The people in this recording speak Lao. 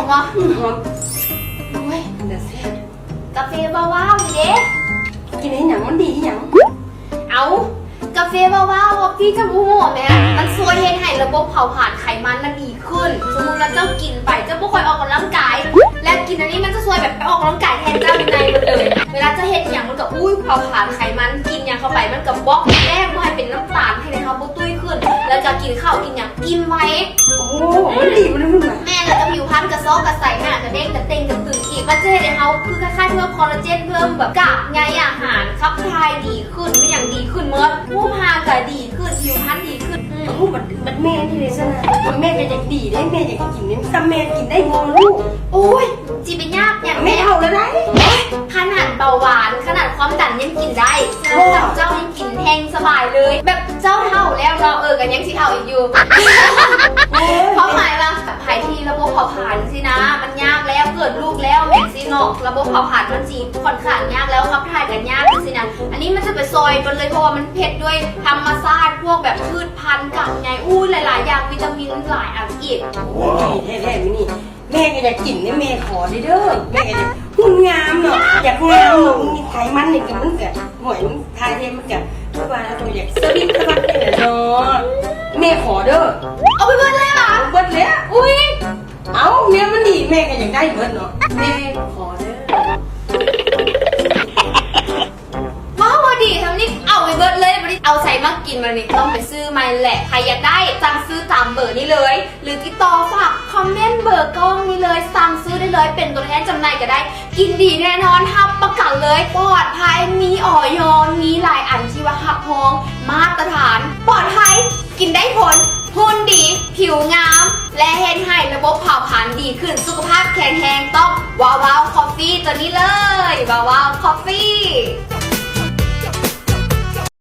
ຫອມ ຫອມ. ໂອ້ຍ ເປັນຕາແຊບ. ກາເຟວ້າວໆນີ້ເດ້. ກິນເຮັດຫຍັງ? ມັນດີອີ່ຫຍັງ? ເອົ້າ ກາເຟວ້າວໆ ຄອບຟີ້ ເຈົ້າບໍ່ຮູ້ແມ່? ມັນຊ່ວຍເຮັດໃຫ້ລະບົບເຜົາຜານໄຂມັນນະດີຂຶ້ນ. ສົມມຸດວ່າເຈົ້າກິນໄປ ເຈົ້າບໍ່ຄ່ອຍອອກກຳລັງກາຍ ແລະ ກິນອັນນີ້ມັນຈະຊ່ວຍແບບໄປອອກກຳລັງກາຍແທນເຈົ້າຢູ່ໃນໝົດເລີຍ. ເວລາເຈົ້າເຮັດຫຍັງມັນກໍ ອຸ້ຍ ເຜົາຜານໄຂມັນ, ກິນຫຍັງເຂົ້າໄປມັນກໍບລັອກແລ້ວ ບໍ່ໃຫ້ເປັນນ້ຳຕານ ເຮັດໃຫ້ເຮົາບໍ່ຕຸ້ຍຂຶ້ນ ແລ້ວກໍກິນເຂົ້າກິນຫຍັງ ກິນໄວ. ໂອ້ ມັນດີບໍ່ໄດ້ ແມ່ນ ແລ້ວກໍຜິວພັນກະຊອກກະໃສ ໜ້າກະເດັ່ງກະເຕ່ງກະຕຶງອີກ. ມັນຈະເຮັດໃຫ້ເຮົາຄືຄ້າຍໆເພີ່ມຄໍລາເຈນ ເພີ່ມແບບກາກໃຍອາຫານ ຂັບຖ່າຍດີຂຶ້ນ ແມ່ນຫຍັງດີຂຶ້ນໝົດ ຮູບຮ່າງກະດີຂຶ້ນ ຜິວພັນດີຂຶ້ນ. ອືມ ໂອ້ ບັດ ບັດແມ່ນີ້ເດຊັ້ນນະ ແມ່ກໍຢາກດີເດ້ ແມ່ຢາກກິນເດ້ ສ່ຳແມ່ກິນໄດ້ບໍ່ລູກ? ໂອ້ຍ ຊິໄປຍາກຫຍັງ ແມ່ເຖົ້າແລ້ວໃດ໋. ໂອ້ຍ ຂະໜາດເບົາຫວານ ຂະໜາດຄວາມດັນຍັງກິນໄດ້ ສ່ຳເຈົ້າຍັງກິນແຮງສະບາຍເລີຍ. ແບບເຈົ້າເຖົ້າແລ້ວເນາະ ເອີ ກໍຍັງຊິເຖົ້າອີກຢູ່. ຄວາມໝາຍວ່າ ໃຜທີ່ລະບົບເຜົາຜານຊີ້ນະ ມັນຍາກແລ້ວ ເກີດລູກແລ້ວແມ່ນຊີ້ເນາະ ລະບົບເຜົາຜານມັນຊິຂ້ອນຂ້າງຍາກແລ້ວ ຂັບຖ່າຍກໍຍາກຊີ້ນະ. ອັນນີ້ມັນຈະໄປຊ່ອຍເພິ່ນເລີຍ ເພາະວ່າມັນເຮັດດ້ວຍທຳມະຊາດ ພວກແບບພືດພັນ ກາກໃຍ ອູ້ຍ ຫຼາຍໆຢ່າງ ວິຕາມິນຫຼາຍອັນອີກ. ໂອ້ຍ ດີແທ້ໆ ມື້ນີ້ ແມ່ກໍຢາກກິນເດ້ ແມ່ຂໍເດີ ແມ່ກໍຢາກ ຫຸ່ນງາມເນາະ ຢາກງາມເນາະ ໄຂມັນນີ້ກໍມັນກໍ ໂອ້ຍ ມັນຖ່າຍເທ ມັນກໍຄືວ່າເຮົາຕ້ອງຢາກສະວິດສະວັດນີ້ແຫຼະເນາະ. ແມ່ຂໍເດີ. ເອົາໄປເບິດເລີຍຫວາ? ເບິດແລ້ວ. ອຸ້ຍ ເອົ້າ ແນວມັນດີ ແມ່ກໍຢາກໄດ້ເບິດເນາະ ແມ່ຂໍເດີ. ເວົ້າວ່າດີສ່ຳນີ້ ເອົາໄປເບິດເລີຍ. ບໍ່ໄດ້ເອົາໃສມາກິນ ບັດນີ້ຕ້ອງໄປຊື້ໃໝ່ແຫຼະ. ໃຜຢາກໄດ້ ສັ່ງຊື້ຕາມເບີນີ້ເລີຍ ຫຼືຕິດຕໍ່ຝາກຄອມເມັນເບີກ້ອງນີ້ເລີຍ ສັ່ງຊື້ໄດ້ເລີຍ ເປັນຕົວແທນຈຳໜ່າຍກໍໄດ້. ກິນດີແນ່ນອນ ຮັບປະກັນເລີຍ ປອດໄພ ມີ ອອຍ ມີຫຼາຍອັນທີ່ວ່າຮັບຮອງມາດຕະຖານ ປອດໄພ ກິນໄດ້ຜົນ ຫຸ່ນດີ ຜິວງາມ ແລະ ເຮັດໃຫ້ລະບົບເຜົາຜານດີຂຶ້ນ ສຸຂະພາບແຂງແຮງ ຕ້ອງວ້າວໆຄອບຟີ້ ຕົວນີ້ເລີຍ ວ້າວໆຄອບຟີ້.